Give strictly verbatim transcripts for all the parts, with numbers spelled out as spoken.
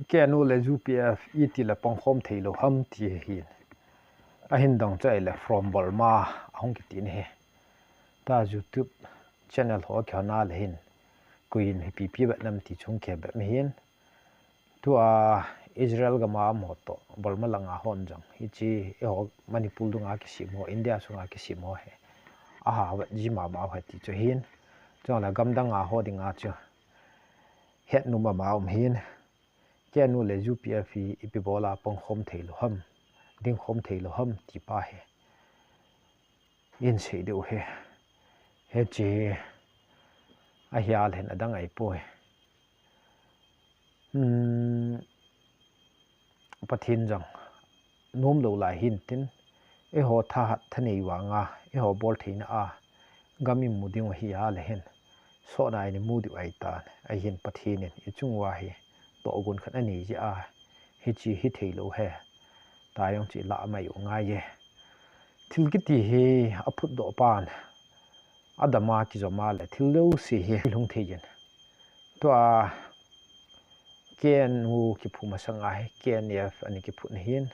K N U le U P F iti le pangkhom thei lou ham ti hin. Ahin dong chu ahile from Burma ahung kiti ahi. Tua YouTube channel ho kihona le hin, koiyin ipi ipi vet nam ti chu hung kihe bep ahin. Tua Israel gam a amaho toh Burma langa hon jong hiche eiho Manipur dunga kisem ho, India sunga kisem ho hi aha vet ji mama u ahi ti chu ahin. Chule gamdang a ho dinga chu hetnom ama um ahin. K N U le U P F hi ipi bol a pangkhom thei lou ham, dingkhom thei lou ham ti pa hi. Ihin sei diu ahi. Hiche ahi a le hin adang ahipoi. Hmm, Pathen jong nom lou lai hin tin, eiho thahat thanei vanga, eiho bol theina a gam imu diu ahi a le hin, sotna imu diu ahitan, ahin Pathen in ichung uva hi tohgon khat anei jeh a, hiche hi thei lou ahi. Tua jong chu ilah mai u ngai e. Thil kiti hi aphutdoh pan, adama kijom a le thil jouse hi lhung thei in. Tua K N U kiphut masanga hi K N F ana kiphut ahin.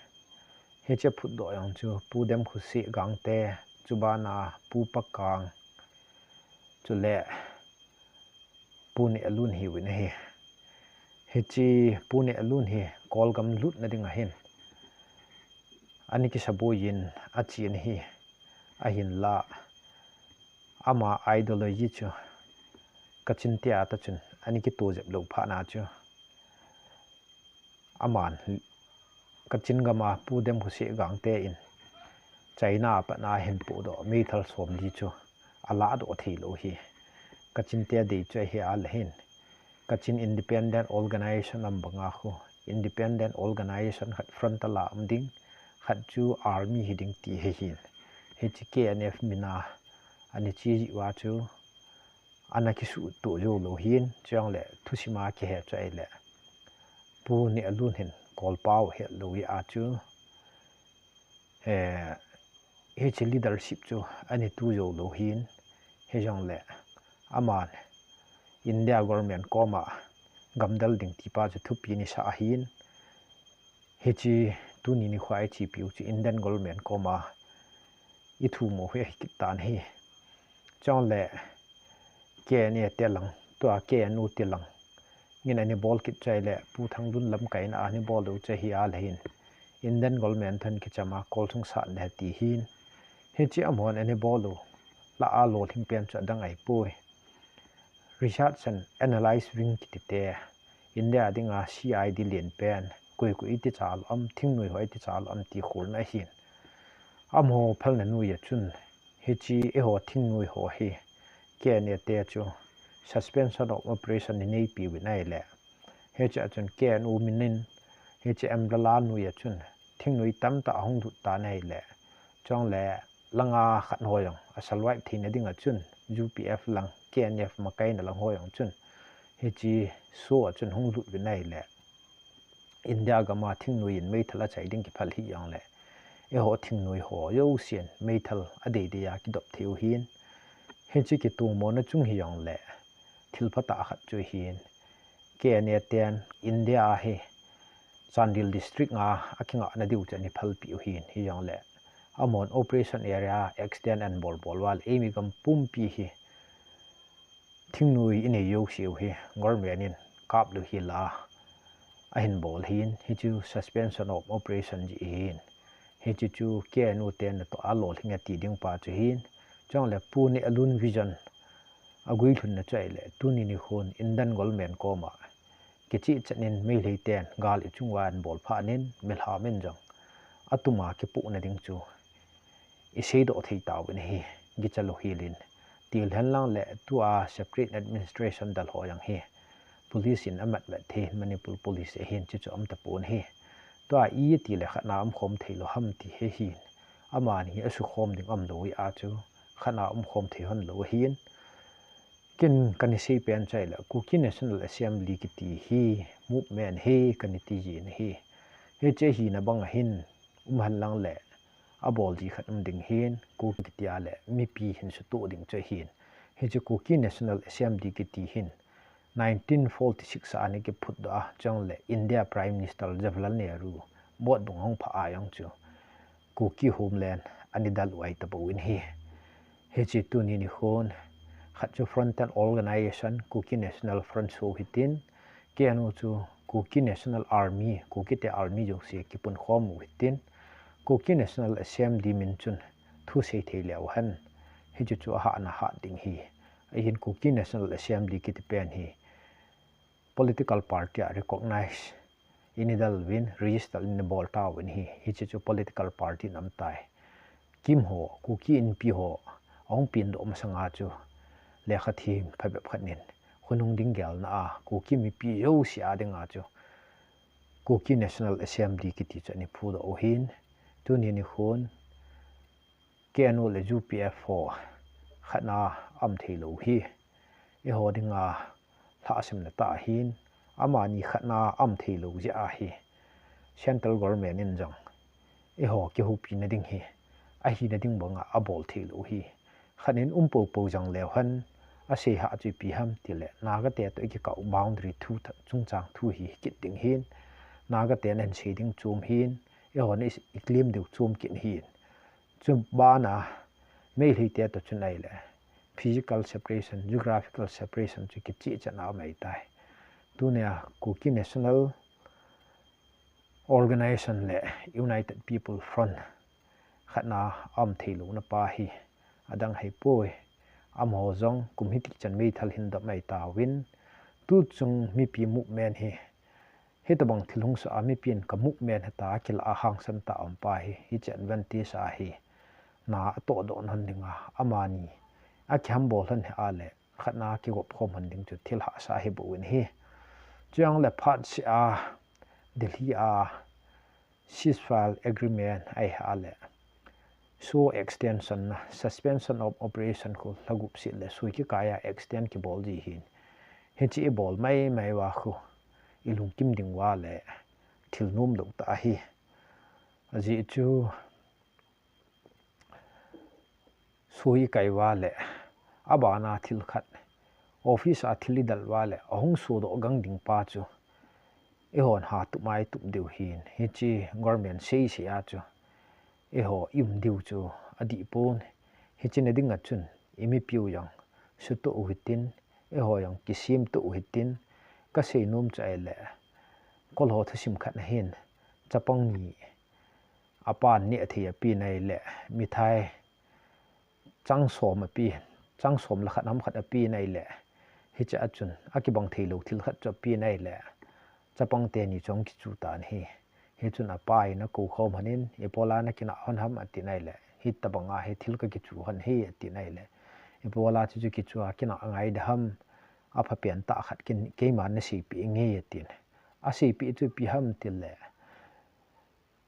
Hiche phutdoh jong chu Pu Demkhosih Gangte, chubana Pu Pakang, chule Pu Nehlun hiuvin ahi. Hiche Pu Nehlun hi Kolgam lutna dinga hin ana kisabuiyin achen ahi. Ahinla ama ideology chu Kachin te a tah chun ana kitoh jep lou phat na chu, aman Kachin gam a Pu Demkhosih Gangte in China a pat a ahin pohdoh meithal somli chu alahdoh thei lou ahi. Kachin te dei chu ahi a le hin, Kachin Independent Organization aum banga khu, independent organization khat front a la um ding, khat chu army hi ding ti ahi hin. Hiche K N F min a ana che jeh uva chu ana kisuhtoh jou lou hin, chuleh thusim a kihe chu ahile Pu Nehlun hin Kolpau ahet lou jeh a chu, eh, hiche leadership chu ana tu jou lou hin, hijongle aman India government koma gamdal ding ti pa chu thupi ana sa ahin, hiche tuni nikho a ichepiu chu Indian government koma ithum u hi ahi kit tan ahi. Chuleh K N A te lang, tua K N U te lang in ana bol kit chu ahile Pu Thangdun lamkaina a ana bol u chu ahi a le hin, Indian government toh kicham a kol sung sat le ti hin. Hiche amahon ana bol u lah a lolhing pen chu adang ahipoi. Research and Analysis Wing kiti te, India dinga C I D len pen, koi koi iti cha lou am, thingnoi ho iti cha lou am ti kholna ahin. Amaho phalna noiya chun, hiche eiho thingnoi ho hi K N A te chu suspension of operation anei piuvin ahile, hiche a chun K N U min in, hiche umbrella noiya chun thingnoi tamtah ahung lut tan ahile, chuleh langa khat ho jong a survive theina dinga chun U P F lang, K N F makaina lang ho jong chun, hiche SoO a chun hung lut uvin ahile, India gam a thingnoi in meithal achai ding kiphal hijongle, eiho thingnoi ho jousen meithal adei dei a kidop thei u hin. Hiche kitomona chung hijongle, thil phatah khat chu ahin, K N A ten India a hi Chandel District a akingahna diu chu ana phalpi u hin, hijongle amahon operation area extend ana bol bol uva le eimi gam pumpi hi thingnoi inei jouse u hi government in kap lou hel a ahin bol hin, hichu suspension of operation jeh hin. Hiche chu K N U te natoh a lolhing e ti ding pa chu hin. Chuleh Pu Nehlun vision aguilhunna chu ahile, tuni nikhon Indian government koma kicheh chan in Meitei ten gal ichung uva ana bol phat in, milham in jong atuma kipohna ding chu iseidoh thei tauvin ahi, kicha lou hel in. Tilhen lang le tua separate administration dal ho jong hi police in amat vet thei, Manipur police ahin, chuchu aum tapon ahi. Tua iti le khatna umkhom thei lou ham ti ahin. Amani asukhom ding aum lou jeh a chu khatna umkhom thei hon lou ahin. Ken kana sei pen chu ahile, Kuki National Assembly kiti hi movement hi kana ti jin ahi. Hiche hina banga hin um hen lang le abol ji khat um ding hin, Kuki kiti a le mipi hin sutoh ding chu ahin. Hiche Kuki National Assembly kiti hin nineteen forty-six a ana kiphut doh a, chule India Prime Minister Jawaharlal Nehru boat dung hung phah a jong chu Kuki homeland ana dal u ahi tapouvin ahi. Hiche tuni nikhon khat chu frontal organization Kuki National Front Soho hitin, K N O chu Kuki National Army, Kuki te army jouse kipunkhom u hitin, Kuki National Assembly min chun thusei thei leu hen, hiche chu ahahna hat ding ahi. Ahin Kuki National Assembly kiti pen hi political party a recognize ana dal uvin, register ana bol tauvin ahi. Hiche chu political party in aum tai. KIM ho, Kuki Inpi ho ahung pengdoh masanga chu lekha them phabep khat in khonung ding gelna a Kuki mipi jouse a dinga chu Kuki National Assembly kiti chu ana phudoh u ahin, tuni nikhon K N O le U P F ho khatna aum thei lou u ahi. Eiho dinga lhahsamna tah ahin, amani khatna aum thei lou jeh ahi. Central Government in jong eiho kihoupina ding hi ahina ding banga abol thei lou u ahi. Khat in um poupou jong leu hen, asei hah chu ipi ham tile, Naga te toh ikikah u boundary thu tha-, chungchang thu hi kit ding ahin, Naga ten ahin sei ding chom ahin, eihon i, i claim diu chom kit ahin. Chubana Meitei te toh chun ahile physical separation, geographical separation chu kicheh chan a aum ahitai. Tunia Kuki National Organization le United People Front khatna aum thei louna pa hi adang ahipoi. Amaho jong kum hitik chan meithal hin dam ahi tauvin, tuchung mipi movement hi, hitobang thil hung soh a mipin ka movement hita kilah a hangsan tah a um pa hi, hiche advantage ahi. Na atohdoh lhon dinga, amani akihambol lhon hi ahile khatna kigop khom lhon ding chu thil hahsa ahi bouvin ahi. Chujongle phatseh a Delhi a ceasefire agreement ahi ahile, SoO extension na, suspension of operation khu lha gup seh le sui kikai a extend kibol ji ahin. Hiche ibol maimai uva khu ilungkim ding uva le thil nomlou tah ahi. Ajeh chu sui ikai uva le, abana thil khat, office a thil idal uva le, ahung sodoh gang ding pa chu eihon hatup mai tup diu ahin, hiche government seisei a chu eiho i um diu chu adih pon. Hiche na dinga chun imipiu jong sutoh u hitin, eiho jong kisemtoh u hitin, kasei nom chu ahile, Kol ho thusim khat na hin, chapang ni apan neh thei apen ahile, mithai chang som apen, chang som le khat ham khat apen ahile, hiche a chun akibang thei lou thil khat chu apen ahile, chapang teni chu ahung kichu tan ahi. Hichun apa in akou khom lhon in, ibola nakinah lhon ham atin ahile, hitobanga hi thil kakichu lhon ahi atin ahile, ibola chuchu kichu a kinah angai ding ham, aphapen tah khat kin, keiman naseipeh inge atin. Aseipeh chu ipi ham tile,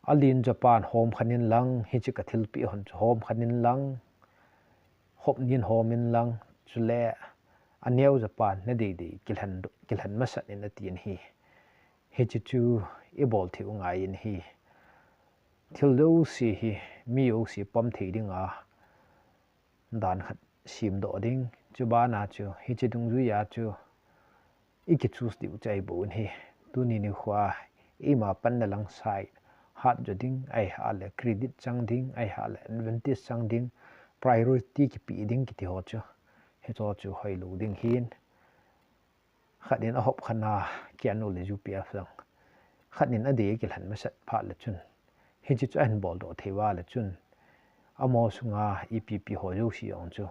alen japan hom khen in lang, hiche kathilpeh hon chu hom khen in lang, hop nin hom in lang, chule aneo japan nadei dei kilhen, kilhen masat in atin ahi. Hiche chu ibol thei u ngai in ahi. Thil jouse hi mi jouse pom thei dinga dan khat semdoh ding. Chubana chu hiche dungjuia chu iki choose diu chu ahi bouvin ahi. Tuni nikhoa eima panna lang side hat jo ding, ahile credit chang ding, ahile advantage chang ding, priority kipeh ding kiti ho chu, hicheho chu hoilou ding ahin. Khat in ahop khen a, K N O le U P F jong khat in adei akilhen masat phat le chun, hiche chu ahin boldoh thei uva le chun, amaho sunga ipipi ho jouse jong chu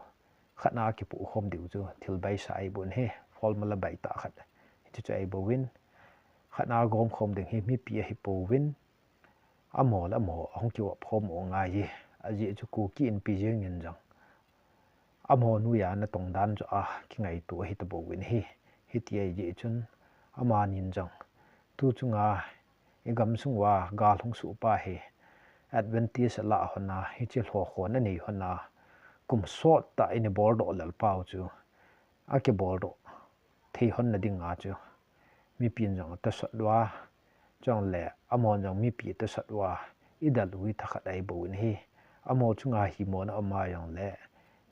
khatna akipoh khom diu chu thil baisa ahi bouvin ahi, formula baitah khat hiche chu ahi bouvin, khatna gom khom ding hi mipi ahi pouvin, amaho le amaho ahung kigop khom u ngai e. Ajeh chu Kuki Inpi jeng in jong amaho noiya natong dan joh a kingaito ahi tabouvin ahi. Hiti ahi jeh chun amanin jong tu chunga igamsung uva gal hung soh pa hi advantage alah lhon a, hiche lhokhon anei lhon a, kum sottah in iboldoh lel pau chu akiboldoh thei lhon na dinga chu mipin jong atosot uva, chule amahon jong mipi atosot uva idal u hi thakhat ahi bouvin ahi. Amaho chunga himona aum a jongle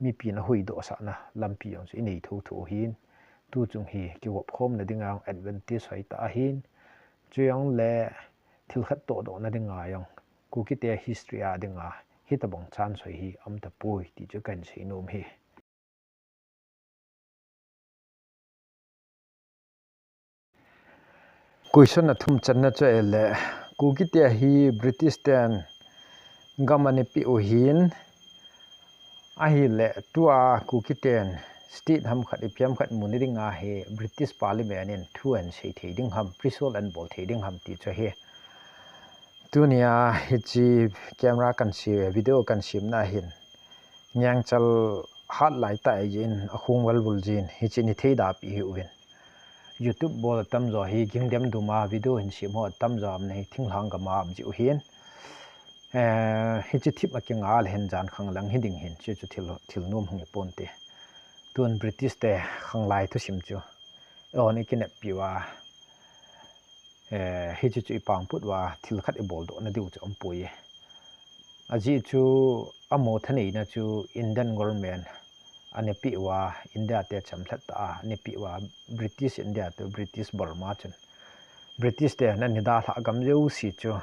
mipin ahuhdohsahna lampi jong chu inei thotho u ahin. tu chung hi kigop khomna dinga advantage hoitah ahin, chujongle thil khat tohdohna dinga jong Kukite history a dinga hitobang chance hoi hi aum tapoi ti chu kahin seinom hi. Question athum channa chu ahile, Kukite hi British ten gam anapeh u ahin, ahile tua Kukiten state ham khat, ipi ham khat muna dinga hi British Parliament in thu ahin sei thei ding ham, pre-sale ahin bol thei ding ham ti chu ahi. Tunia hiche camera kahin sem, video kahin semna hin, nengchal hat laitah jeh in akhung valvul jin, hiche ithei dapeh hiuvin. YouTube bol atamjo hi, ging dem duma video hin sem ho atamjo um nei, thinglhang gam a um jiu hin. Eh, hiche thip a kinga le hin jan khanglang hiding hin, hiche chu thil, thil nom hung hiponte. Tun British te khanglai thusim chu, eihon ikineppi uva, eh, hiche chu ipangput uva thil khat iboldohna diu chu aumpoi. Ajeh chu amaho thaneina chu Indian government anapeh uva, India te chamlhat tah a anapeh uva, British India toh British Burma chun, British ten anadalhah gam jouse chu,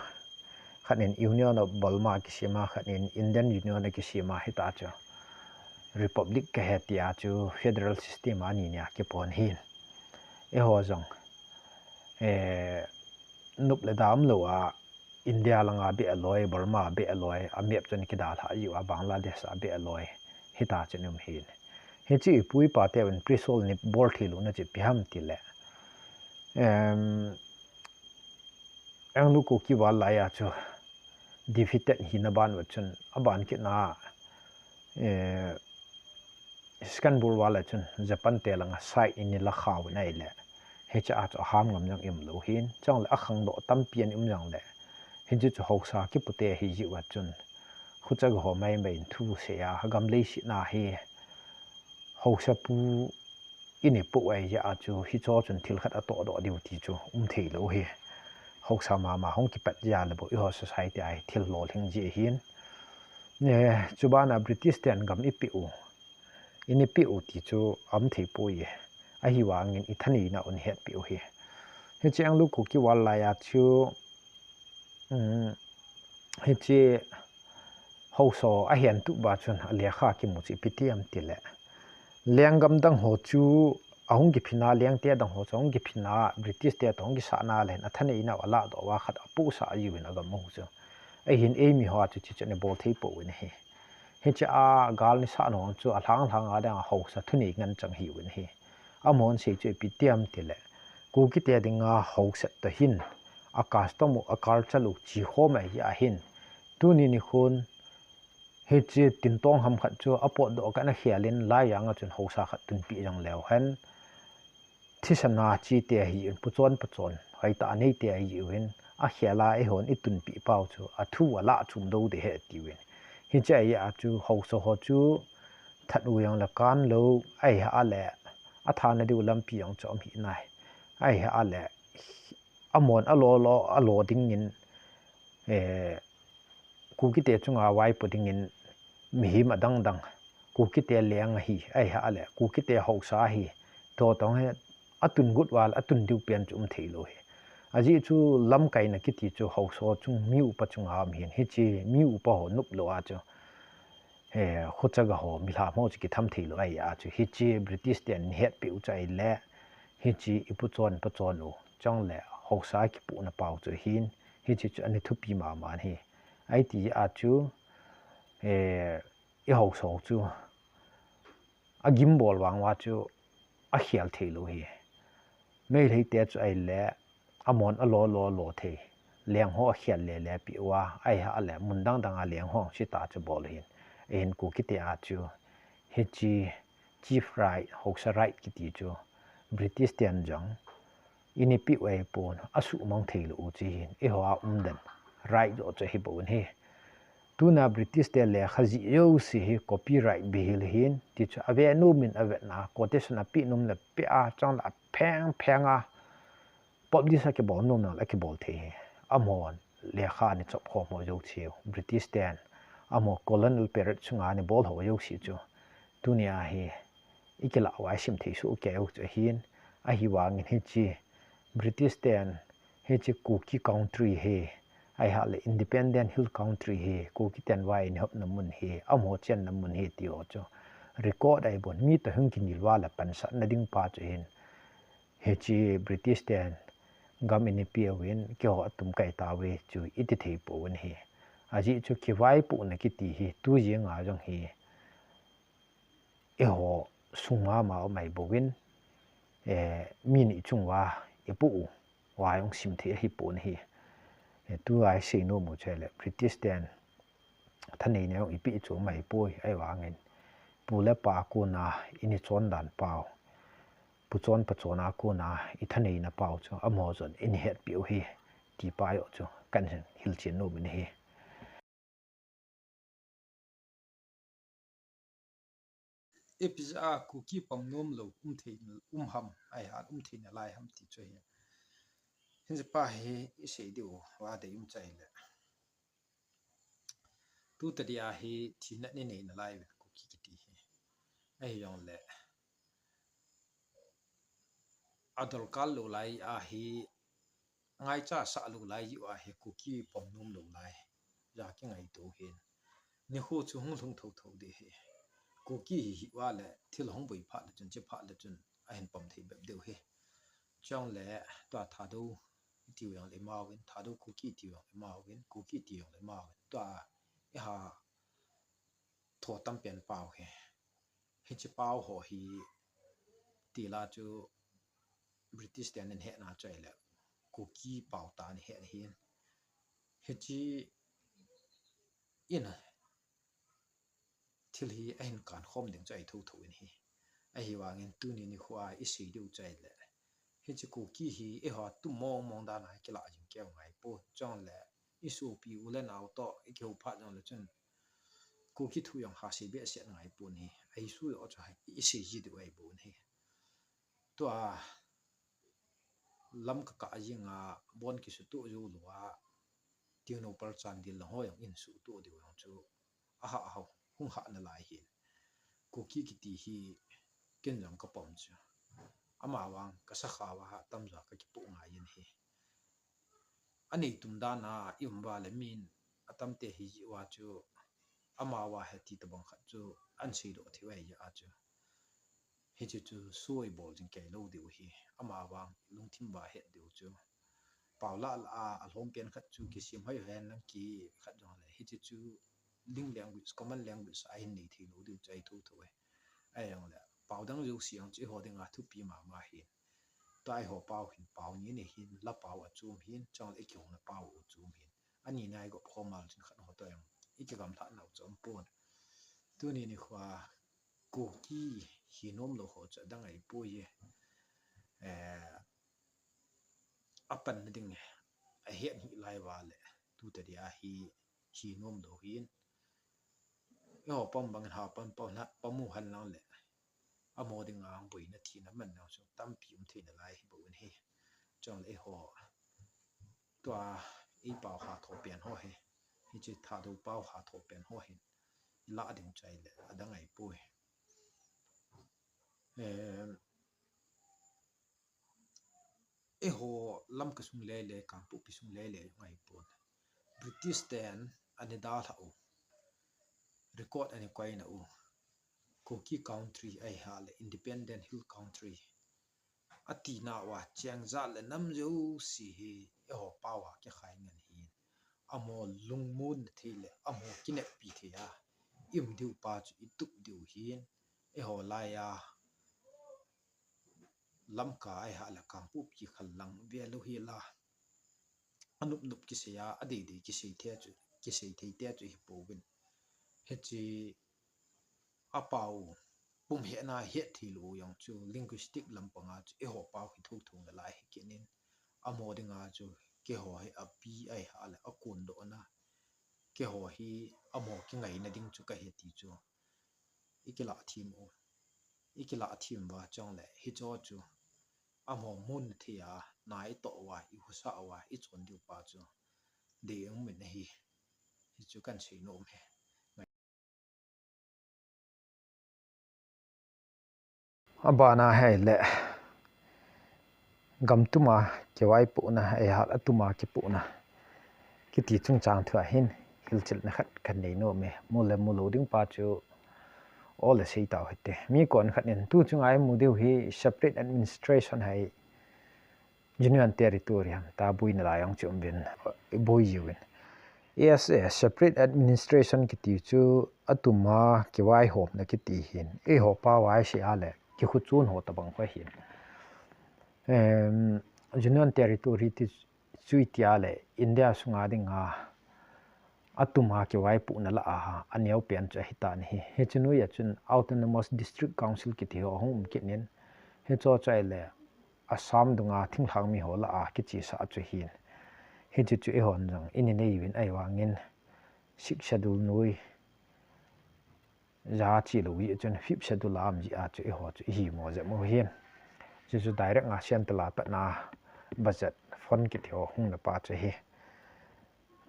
khat in Union of Burma kisema, khat in Indian Union akisema, hita chu Republic kahi tia chu federal system a ani nia kipon hin. Eiho jong, eh, nop le da umlou a, India langa beh aloi, Burma beh aloi, a map chun kidalhah jiu a, Bangladesh a beh aloi, hita chun um hin. Hiche ipu ipa teuvin pre-sale anabol theilouna chu ipi ham tile, em, Anglo Kuki War laiya chu defeated hina ban uva chun, aban kitna, eh, Second World War laiya chun Japan te langa side in anala khauvin ahile, hiche a chu aham ngam jong ium lou hin, chule akhangdoh tampi ana um jongle, hiche chu haosa kipute ahi jeh uva chun, Khucha ga ho maimai in thu seiya, gam leiset na hi haosapu ina poh ahi jeh a chu, hicheho chun thil khat atohdoh diu ti chu um theilou hi. Haosa mama hung kipat jeh a le bou, eiho society a hi thil lolhing jeh ahin. Eh, chubana British ten gam eipeh u, eina peh u ti chu aum theipoi. Ahivangin ithaneina u ana hetpeh u hi. Hiche Anglo Kuki War laiya chu, um, hiche haosa ahentup uva chun alekha kimu chu ipi ti ham tile, lenggam dang ho chu ahung kiphin a, lengte dang ho chu ahung kiphin a, British te toh ahung kisahna le hin athaneina u alahdoh uva khat apohsah jiuvin agam u chu. Ahin eimi hoa chu hiche chu ana bol thei pouvin ahi. Hiche a gal ana sahna ho chu alhang lhang a dinga haosa thunei ngen chang ahiuvin ahi. Amahon asei chu ipi ti ham tile, Kukite dinga haosa toh hin, a custom u, a culture u chekhom ahi ahin, tuni nikhon hiche tintong ham khat chu apotdoh kah in akhel in, laijang a chun haosa khat tunpeh jong leu hen, thisan a chete ahiuvin, puchon pachon hoitah a neite ahiuvin, akhel a eihon itunpeh pau chu athu alah chom dou ding ahi atiuvin. Hiche ahi a chu haosa ho chu that u jongle kan lou, ahile athana diu lampi jong chu aum hih nai. Ahile amahon alo lo, alo dingin, eh, Kukite chunga vaipo dingin mihem adang dang, Kukite leng ahi, ahile Kukite haosa ahi, toh toh hi atun got uva le atun diu pen chu um theilou hi. Ajeh chu lamkaina kiti chu haosa chung, mi upa chunga um ahin, hiche mi upa ho nop lou a chu, eh, Khucha ga ho, milham ho chu kitham theilou ahi a chu, hiche British ten ana hetpeh u chu ahile, hiche ipuchon pachon u, chule haosa kipohna pau chu ahin, hiche chu ana thupi mama ahi. Ahi ti a chu, eh, ihaosa u chu agimbol vang uva chu akhel theilou hi. Meiteite chu ahile, amahon alo lo, alo thei, leng ho akhel le le peh uva, ahile mun dang dang a leng ho ahung seta chu bol ahin. Ahin Kukite a chu, hiche chief right, haosa right kiti chu British ten jong eina peh u ahipon, asuhmang theilou u chu ahin, eiho a umden right joh chu ahi bou ahi. Tuna British te lekha jih jouse hi copyright bihil ahin, ti chu ave nom in avetna, quotation apeh nom le peh a, chule apheng pheng a publish akibol nom nale akibol thei hi. Amahon lekha ana chop khom ho jouse, British ten amaho colonial period sunga ana bol ho jouse chu, tunia hi ikilah uva isim thei soh kei u chu ahin, ahivangin hiche British ten hiche Kuki country hi, ahilouleh independent hill country hi, Kuki ten va eihopna mun hi, amaho chenna mun hi ti ho chu record ahi pon, mi toh hung kinel uva le pansatna ding pa chu ahin, hiche British ten gam eina peuvin, keiho atum kai tauve chu iti thei pouvin ahi. Ajeh chu kivaipohna kiti hi, tu jeng a jong hi, eiho sung mama um ahi bouvin, eh, mi ni chung uva, ipoh uva jong sim thei ahi pon ahi. Eh, tua isei nom u chu ahile, British ten thaneina jong ipi chu um ahi poi, ahivangin pu le pa a kona eina chon dan pau, pu chon pa chon a kona ithaneina pau chu amaho chun eina hetpeh u ahi, ti pa joh chu kahin hilchen nom in ahi. Ipi jeh a Kuki pang nom lou um thei, um ham, ahilouleh um theina lai ham ti chu ahi. Hiche pa hi isei diu va dei um chu ahile, tu tadia hi thina nei nei nalai uvin Kuki kiti hi. Ahijongle, adorkar lou lai a hi, ngaicha sah lou lai jeh uva hi Kuki pang nom lou lai ja kingaito ahin. Nikho chu hung lhung thotho ding ahi. Kuki hi hih uva le thil hung boi phat le chun, che phat le chun ahin pang thei bep diu ahi. Chule tua Thadou iti u jongle ima uvin, Thadou Kuki iti u jongle ima uvin, Kuki iti u jongle ima uvin, tua eiha tho tam pen pau hi, hiche pau ho hi, tila chu British ten ahin hetna chu ahile, Kuki pau tah ahin het ahin. Hiche in thil hi ahin kan khom ding chu ahi thotho in ahi. Ahivangin tuni nikho a isei diu chu ahile, hiche Kuki hi eiho tum mong mong dan a ikilah jing keu ngai pon, chule isopi u le nao toh ikihou phat jongle chun Kuki thu jong ha sei behseh ngai pon ahi. Ahi su joh chu isei ji diu ahi pon ahi. Tua Lamka kah jeng a bon kisutoh jou lou a, Tengnoupal Chandel lang ho jong in sutoh diu jong chu aha, aha hung hah nalai ahin. Kuki kiti hi ken jong kapom chu, amavang kasakha uva tamjo a kakipoh ngai in ahi. Anei tum dan a i um uva le min atamte hi jeh uva chu, amavang hi ti tobang khat chu ahin seidoh thei u ahi jeh a chu, hiche chu soi bol jing kei lou diu ahi. Amavang lungthim uva het diu chu, pau lah lah a alhom pen khat chu kisem hoi hen lang kikhat jongle, hiche chu ling language, common language a hin nei thei lou diu chu ahi thotho e. Ahijongle pau dang jouse jong chu eiho dinga thupi mama ahin. Tua eiho pau hin pau ni ni ahin, la pau achom ahin, chule ikihouna pau achom ahin. Ani na igop khom a le chun khat ho toh jong ikigamlhah nau chu um pon. Tuni nikho a Kuki hi nom lou ho chu adang ahi poi e. Eh, apanna ding ahet hih lai uva le, tu tadia hi hi nom lou ahin. Eiho pam bangin ha pam, pam, pam u hen lang le, amaho dinga boina thina man nau chu tampi um thei nalai ahi bou in ahi. Chule eiho tua i pau hatho pen ho hi, hiche Thadou pau hatho pen ho hin ilah ding chu ahile adang ahi poi. Em, eiho Lamka sung lele, Kangpokpi sung lele jong ahi pon, British ten ana dalhah u, record ana koina u, Kuki country ahilouleh independent hill country atina uva cheng jat le nam jouse hi eiho pau a kikhai ngen ahin. Amaho lungmonna thei le amaho kineppi thei a i um diu pa chu itup diu ahin. Eiho laiya Lamka ahilouleh Kangpokpi khel lang ve lou hel a, anop nop kisei a, adei dei kisei thei chu, kisei thei te chu hi pouvin. Hiche apau pum hetna het thei lou jong chu linguistic lampang a chu eiho pau hi thotho nalai ahi kit in, amaho dinga chu keiho hi api ahilouleh akondohna, keiho hi amaho kingaina ding chu kahi ti chu ikilah them u, ikilah them uva chule hicho chu amaho mun thei a, na itoh uva, ihusa uva ichon diu pa chu dei um in ahi. Hichu kahin sei nom e. Abana hei le, gam tuma kivaipohna, eiho a tuma kipohna kiti chungchang thu a hin hilchetna khat kanei nom e. Mu le mu lou ding pa chu o le sei tau hite. Mi kon khat in tu chunga imu diu hi separate administration hei Union Territory ham ta buina lai ang chu um vin, bui jiu vin. Yes, eh, separate administration kiti chu atuma kivaihomna kiti hin. Eiho pa vai se a le, kikhuchun ho tabang ho hin. Em, Union Territory ti chu itia le, India sunga dinga atuma kivaipohna lah a, aneo pen chu ahitan ahi. Hiche noiya chun Autonomous District Council kiti ho hung um kit in, hicho chu ahile, Assam dunga thinglhang mi ho lah a kichesa chu hin. Hiche chu eihon jong ini nei uvin ahivangin Sixth Schedule noi ja chi lou hi chun Fifth Schedule a um ji a chu eiho chu ihi mo jep u hin. Chu chu direct nga central a patna budget fund kiti ho hung na pa chu hi.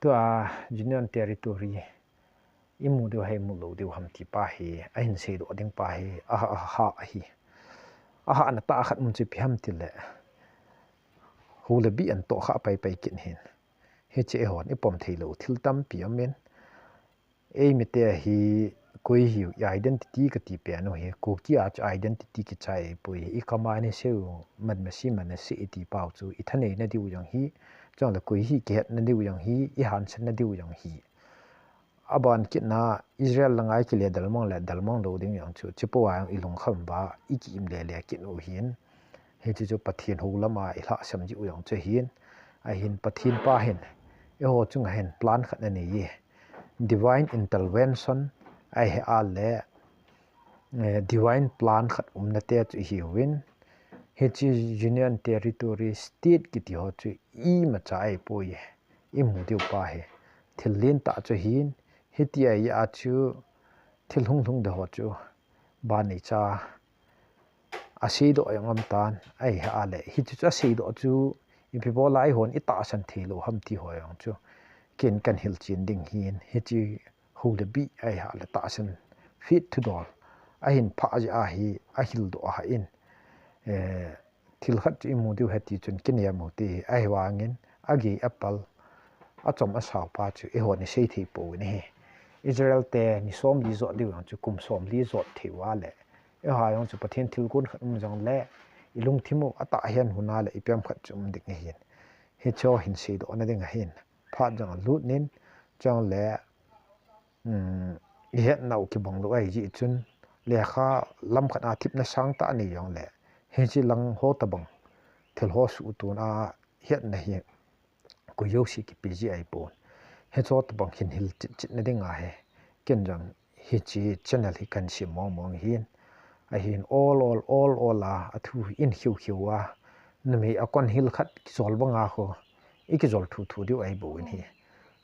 Tua Union Territory imu diu hei mu lou diu ham ti pa hi, ahin seidoh ding pa hi, aha, aha, ahi. Ahahna tah khat mun chu ipi ham tile, hu le bi an toh kha pai pai kit hin. Hiche eihon ipom thei lou thil tampi um in. Eimite hi koi hiu identity kati pen u hi, Kuki a chu identity kichai poi hi, ikam a ni seu, man masi man si iti pau chu, ithaneina diu jong hi, chule koi hi kihetna diu jong hi, ihansanna diu jong hi. Aban kitna Israel langa ikile dalmang le dalmang lou ding jong chu, chipou a jong ilungkham uva, iki im le le kit u hin. Hiche chu Pathen hou lama ilhahsam jiu jong chu hin. Ahin Pathen pa hin, eiho chunga hin plan khat anei e. Divine intervention, ahi a le, eh, divine plan khat umna te chu ihiuvin. Hiche Union Territory state kiti ho chu imacha ahipoi. Imu diu pa hi. Thil lentah chu hin, hitia chu thil hung lhung de ho chu. Ban nei cha aseidoh jong um tan, ahi a le, hichu chu aseidoh chu, ipi bola eihon itahsan thei lou ham ti ho jong chu, ken kan hilchen ding hin, hiche hu le bi ahi a le tahsan fit thudol, ahin phah jeh a hi, ahildoh a hin, eh, thil khat chu imu diu ahi ti chun kinem u hite, ahivangin, agei apal, achom asao pa chu eihon isei thei pouvin ahi. Israel te ni somli jot diu jong chu kum somli jot thei uva le, eiho jong chu Pathen thilgon khat um jongle, ilungthim u atah hen hun a le, ipi ham khat chu um ding ahin. Hicho hin seidohna ding ahin. Phat jong alut in, chule, um, ihetna u kibang lou ahi jeh chun, lekha lam khat a thipna sangtah nei jongle, hiche lang ho tabang, thil ho suhton a hetna hi, koi jouse kipe ji ahipon. Hicho tabang hin hilchet chetna ding ahi. Ken jong hiche channel hi kan sem mong mong hin. Ahin ol ol, ol ol a, athu in khiu khiu a, numei a kon hil khat kijol banga ho, ikijol thu thu diu ahi bouvin ahi.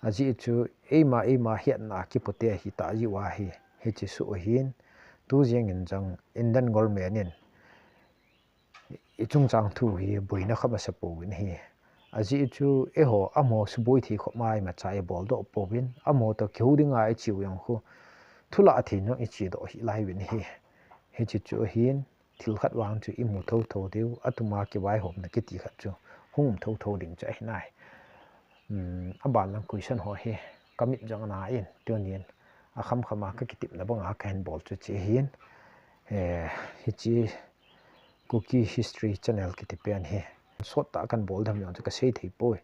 Ajeh chu, eima, eima hetna kipote ahitah jeh uva hi, hiche soh ahin. Tu jeng in jong, Indian government in, ichungchang thu hi boina kha masa pouvin ahi. Ajeh chu eiho amaho suboi thei khop ma imacha ibol doh pouvin, amaho toh kihou dinga icheu jong khu, thulah thei jong iche doh hih lai uvin ahi. Hiche chu ahin, thil khat vang chu imu thotho diu, atuma kivaihomna kiti khat chu hung um thotho ding chu ahi nai. Um, aban lang question ho hi kamit jong ana in, tunin akham kham a kakitepna banga kahin bol chu hiche ahin, eh, hiche Kuki History Channel kiti pen hi sottah kan bol dem jong chu kasei thei poi.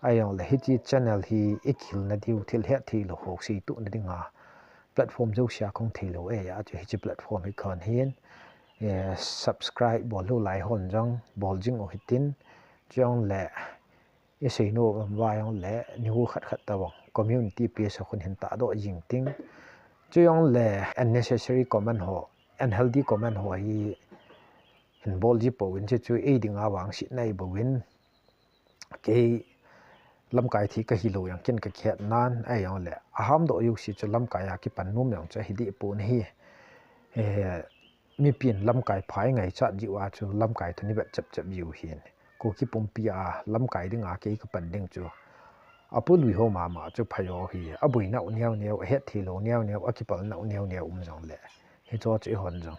Ahijongle hiche channel hi ikihilna diu, thil hetthei lou ho seitohna dinga platform jousea kahung thei lou ahi a chu hiche platform hi kon hin, eh, subscribe bol lou lai hon jong bol jing u hitin, chujongle isei nom uva jongle, ni hu khat khat tabang community page a khun hin tahdoh jing ting. Chujongle unnecessary comment ho, unhealthy comment ho hi hin bol ji pouvin, hiche chu ei dinga vangsetna ahi bouvin. Kei lamkai thei kahi lou jong ken kakihet nan, ahijongle ahamdoh jouse chu lamkai a kipan nom jong chu ahi deh pon ahi. Eh, mipin lamkai pha ingaichat jeh uva chu lamkai toh ivet chep chep jiu hin. Kuki pumpi a lamkai dinga kei kapan ding chu, apului ho mama chu phai u ahi, aboinau neo neo, ahetthei lou neo neo, akipalnau neo neo um jongle, hicho chu eihon jong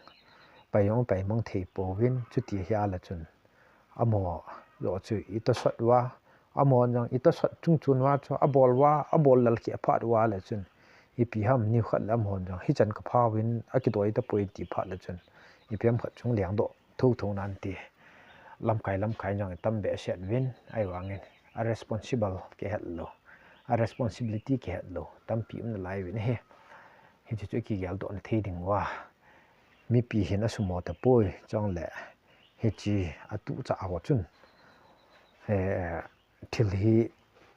pai jong pai mang thei pouvin, chuti hi a le chun amaho joh chu i tosot uva, amaho jong i tosot chung chun uva chu abol uva, abol lal kheh phat uva le chun ipi ham, nikhat le amaho jong hichan ka pha uvin, akidoi tapoi ti phat le chun ipi ham khat chung lengdoh thotho nante. Lamkai lamkai jong i tam behseh uvin, ahivangin a responsible kihet lou, a responsibility kihet lou tampi um nalai uvin ahi. Hiche chu i kigeldoh na thei ding uva, mipi hin asumo tapoi, chule hiche atuh cha ho chun, eh, thil hi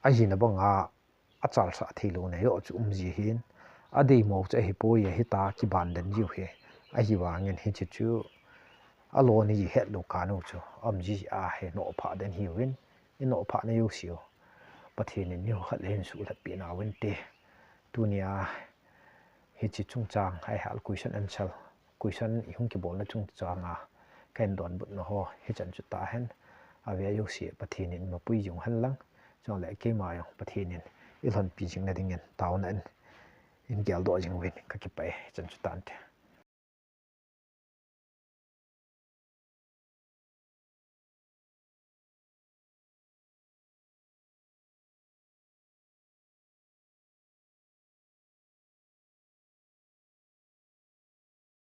ahina banga achalsah thei louna joh chu um ji hin, adeimo chu ahipoi, ahita kiban den jiu hi, ahivangin hiche chu alo ni ji het lou kanu chu um ji a hi nophah den hiuvin, i nophah na jouse u Pathen in nikhat le hin suhlhap peh nauvin te. Tunia hiche chungchang a ihal question answer, question i hung kibolna chungchang a ka hin donbutna ho hichan chu tahen, ave jouse Pathen in mapui jing hen lang, chule keima jong Pathen in i lhonpi jing na dingin taona in, in geldoh jing uvin ka kipah e, hichan chu tante.